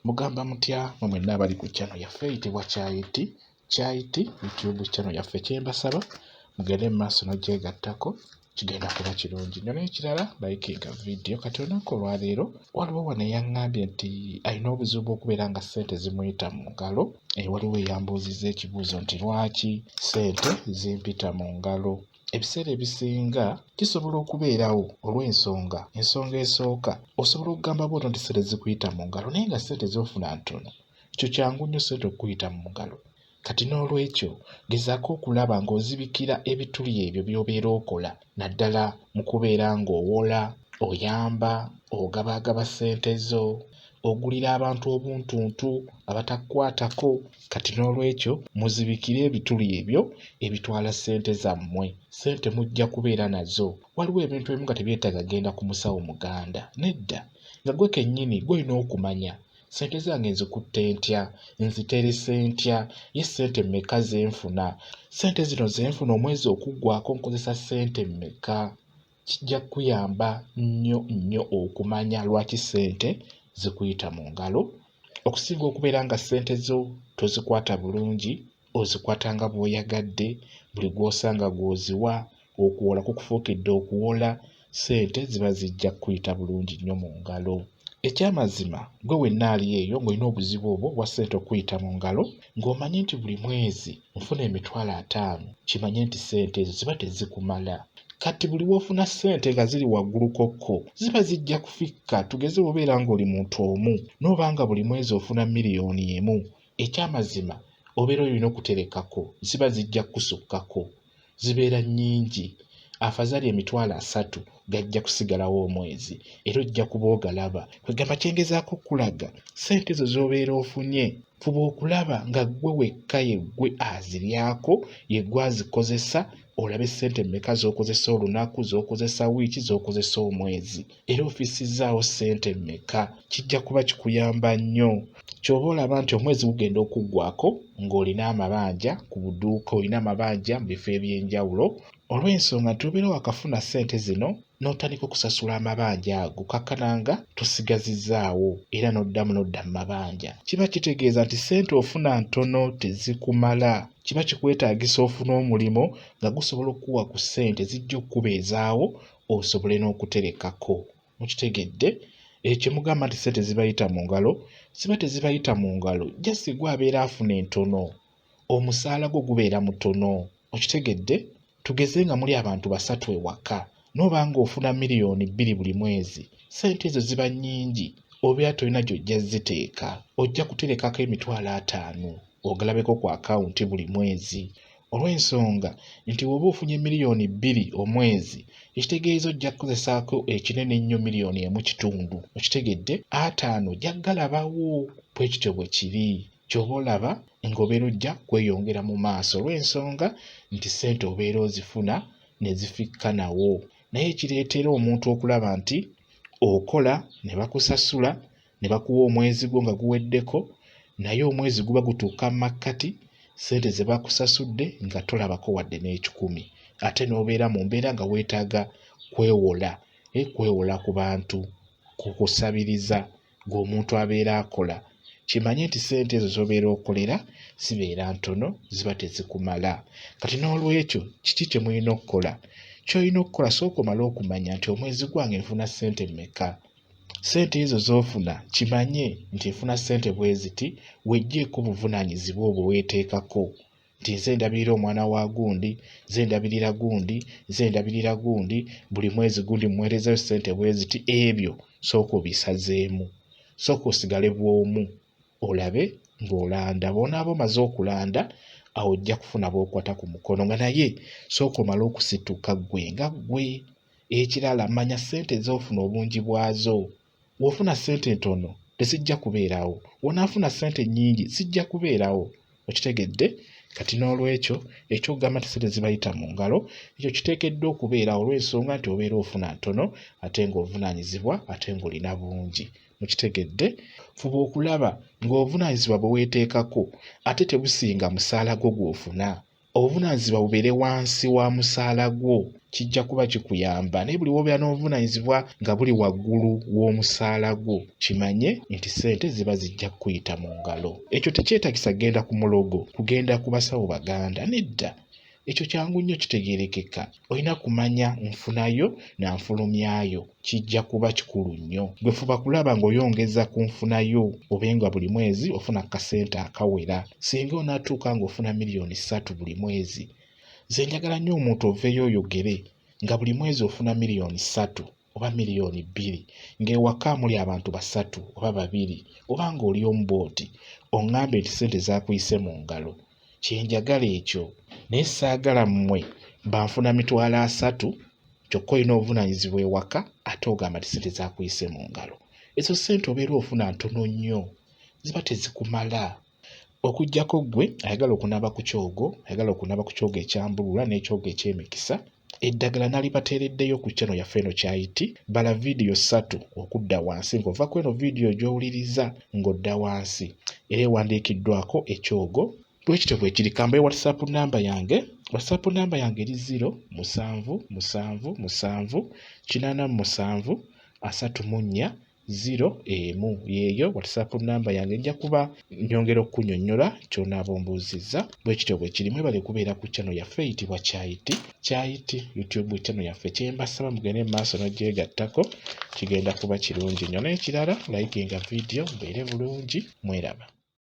Mugamba mutya mwe mwenna abali ku channel yaffe eyitibwa Kyayiti Kyayiti YouTube channel yaffe, kyembasaba mugende mu maaso n'ogyegattako, kigenda kuba kirungi nnyo. N'ekirala, likinga vidiyo. Kati olunaku olwaleero waliwo wano eyaŋŋambye nti alina obuzibu bw'okubeera nga ssente zimuyita mu ngalo. Waliwo eyambuuzizza ekibuuzo nti lwaki ssente zimpita mu ngalo. Ebiseera ebisinga kisobola okubeerawo olw'ensonga. Ensonga esooka, osobola okugamba bw'otyo nti ssente zikuyita mu ngalo naye nga ssente z'ofuna ntono. Ekyo kyangu nnyo ssente okukuyita mu ngalo. Kati n'olwekyo gezaako okulaba ng'ozibikira ebituli ebyo by'obeera okola naddala mu kubeera ng'owola, oyamba, ogabaagaba ssente zo, ogulira abantu obuntuntu abatakukwatako. Kati n'olwekyo muzibikire ebituli ebyo ebitwala ssente zammwe. Ssente mujja kubeera nazo. Waliwo ebintu ebimu nga tebyetaaga kugenda ku musawo muganda. Nedda. Nga ggwe kennyini ggwe olina okumanya ssente zange nzikutte ntya, nziterese ntya, ye ssente mmeka ze nfuna, ssente zino ze nfuna omwezi okuggwaako nkozesa ssente mmeka. Kijja kukuyamba nnyo nnyo okumanya lwaki ssente zikuyita mu ngalo okusinga okubeera nga ssente zo tozikwata bulungi, ozikwata nga bw'oyagadde, buli gw'osanga gw'oziwa, okuwola kukufuukidde okuwola, ssente ziba zijja kukuyita bulungi nnyo mu ngalo. Ekyamazima ggwe wenna ali eyo ng'olina obuzibu obwo obwa ssente okukuyita mu ngalo, ng'omanyi nti buli mwezi nfuna 50,000, kimanye nti ssente ezo ziba tezikumala. Kati buli w'ofuna ssente nga ziri waggulu kokko ziba zijja kufikka. Tugeze bw'obeera ng'oli muntu omu n'oba nga buli mwezi ofuna 1 million, ekyamazima obeera olina okuterekako, ziba zijja kukusukkako, zibeera nnyingi. Afazaali 30,000 gajja kusigalawo omwezi era ojja kuba ogalaba. Kwegamba kyengezaako okukulaga, ssente ezo z'obeera ofunye fuba okulaba nga ggwe wekka yeggwe aziryako, yeggwe azikozesa, olabe ssente mmeka z'okozesa olunaku, z'okozesa wiiki, z'okozesa omwezi, era ofiisizzaawo ssente mmeka. Kijja kuba kikuyamba nnyo. Ky'oba olaba nti omwezi gugenda okuggwaako ng'olina amabanja ku buduuka, olina amabanja mu bifo eby'enjawulo, olw'ensonga nti obeera wakafuna ssente zino n'otandika okusasula amabanja ago, kakkana nga tosigazizzaawo era n'oddamu n'odda mu mabanja. Kiba kitegeeza nti ssente ofuna ntono, tezikumala. Kiba kikwetaagisa ofune omulimu nga gusobola okukuwa ku ssente zijja okukubeezaawo osobole n'okuterekako. Mukitegedde? Ekyo kye mugamba nti ssente zibayita mu ngalo, ziba tezibayita mu ngalo, just gwe abeera afuna entono, omusaala gwo gubeera mutono. Okitegedde? Tugeze nga muli abantu basatu ewaka, n'oba ng'ofuna 2 million buli mwezi, ssente ezo ziba nnyingi, obeera tolina gy'ojja ziteeka. Ojja kuterekako 50,000 ogalabeko ku akawunti buli mwezi. Olw'ensonga nti bw'oba ofunye 2 million omwezi, ekitegeeza ojja kukozesaako ekinene ennyo 1.5 million. Okitegedde? 50 ojja kugalabawo. Bwe kityo bwe kiri. Ky'oba olaba ng'obeera ojja kweyongera mu maaso olw'ensonga nti ssente obeera ozifuna ne zifikka nawo. Naye ekireetera omuntu okulaba nti okola ne bakusasula ne bakuwa omwezi gwo nga guweddeko, naye omwezi guba gutuuka mu makkati ssente ze bakusasudde nga tolabako wadde n'ekikumi, ate n'obeera mu mbeera nga weetaaga kwewola, kwewola ku bantu, kukusabiriza ng'omuntu abeera akola. Kimanye nti ssente ezo z'obeera okolera zibeera ntono, ziba tezikumala. Kati n'olwekyo kiki kye mulina okukola? Ky'olina okukola, sooka omale okumanya nti omwezi gwange nfuna ssente mmeka. Ssente ezo z'ofuna kimanye nti nfuna ssente bwe ziti, weggyeeko obuvunaanyizibwa obwo weeteekako nti nze ndabirira omwana wa gundi, nze ndabirira gundi, nze ndabirira gundi, buli mwezi gundi mmuweerezayo ssente bwe ziti, ebyo sooka obisazeemu. Sooka osigale bw'omu olabe ng'olanda. Bw'onaaba omaze okulanda, awo ojja kufuna bw'okwata ku mukono nga naye sooka omale okusituka ggwe nga ggwe. Ekirala, manya ssente z'ofuna obungi bwazo. Bw'ofuna ssente ntono tezijja kubeerawo, bw'onaafuna ssente nnyingi zijja kubeerawo. Okitegedde? Kati n'olwekyo eky'okugamba nti ssente zibayita mu ngalo ekyo kiteekeddwa okubeerawo olw'ensonga nti obeera ofuna ntono ate ng'ovunaanyizibwa ate ng'olina bungi. Mukitegedde? Fuba okulaba ng'obuvunaanyizibwa bwe weeteekako ate tebusinga musaala gwo gw'ofuna. Obuvunaanyizibwa bubeere wansi wa musaala gwo, kijja kuba kikuyamba. Naye buli w'obeera n'obuvunaanyizibwa nga buli waggulu w'omusaala gwo, kimanye nti ssente ziba zijja kukuyita mu ngalo. Ekyo tekyetaagisa kugenda ku mulogo, kugenda ku basawo Baganda, nedda. Ekyo kyangu nnyo kitegeerekeka. Olina kumanya nfuna yo na nfulumya yo. Kijja kuba kikulu nnyo. Ggwe fuba kulaba ng'oyongeza ku nfuna yo obe nga buli mwezi ofuna ku kasente akawera. Singa onaatuuka ng'ofuna 3 million buli mwezi, nze njagala nnyo omuntu oveeyo oyogere nga buli mwezi ofuna 3 million oba 2 million, ng'ewaka muli abantu basatu oba babiri oba ng'oli omu bw'oti, oŋŋambe nti ssente zaakuyise mu ngalo. Kye njagala ekyo. Naye saagala mmwe banfuna 30,000 kyokka olina obuvunaanyizibwa ewaka ate ogamba nti ssente zaakuyise mu ngalo. Ezo ssente obeera ofuna ntono nnyo, ziba tezikumala. Okuggyako ggwe ayagala okunaaba ku kyogo, ayagala okunaaba ku kyogo ekyambulula n'ekyogo eky'emikisa, eddagala nalibateereddeyo ku channel yaffe eno Kyayiti. Bala vidiyo ssatu okudda wansi ng'ova ku eno vidiyo gy'owuliriza ng'odda wansi era ewandiikiddwako ekyogo. Bwe kityo bwe kiri. Kambawe WhatsApp namba yange. WhatsApp namba yange eri 0 7 7 7 87 34 0 1. Yeeyo WhatsApp namba yange. Nja kuba nyongera okukunyonnyola ky'onaaba ombuuzizza. Bwe kityo bwe kiri. Mwebale kubeera ku channel yaffe eyitibwa Kyayiti. Kyayiti YouTube channel yaffe. Kye mbasaba mugende mu maaso n'ogyegattako, kigenda kuba kirungi nnyo. N'ekirala, likinga vidiyo, mubeere bulungi, mweraba.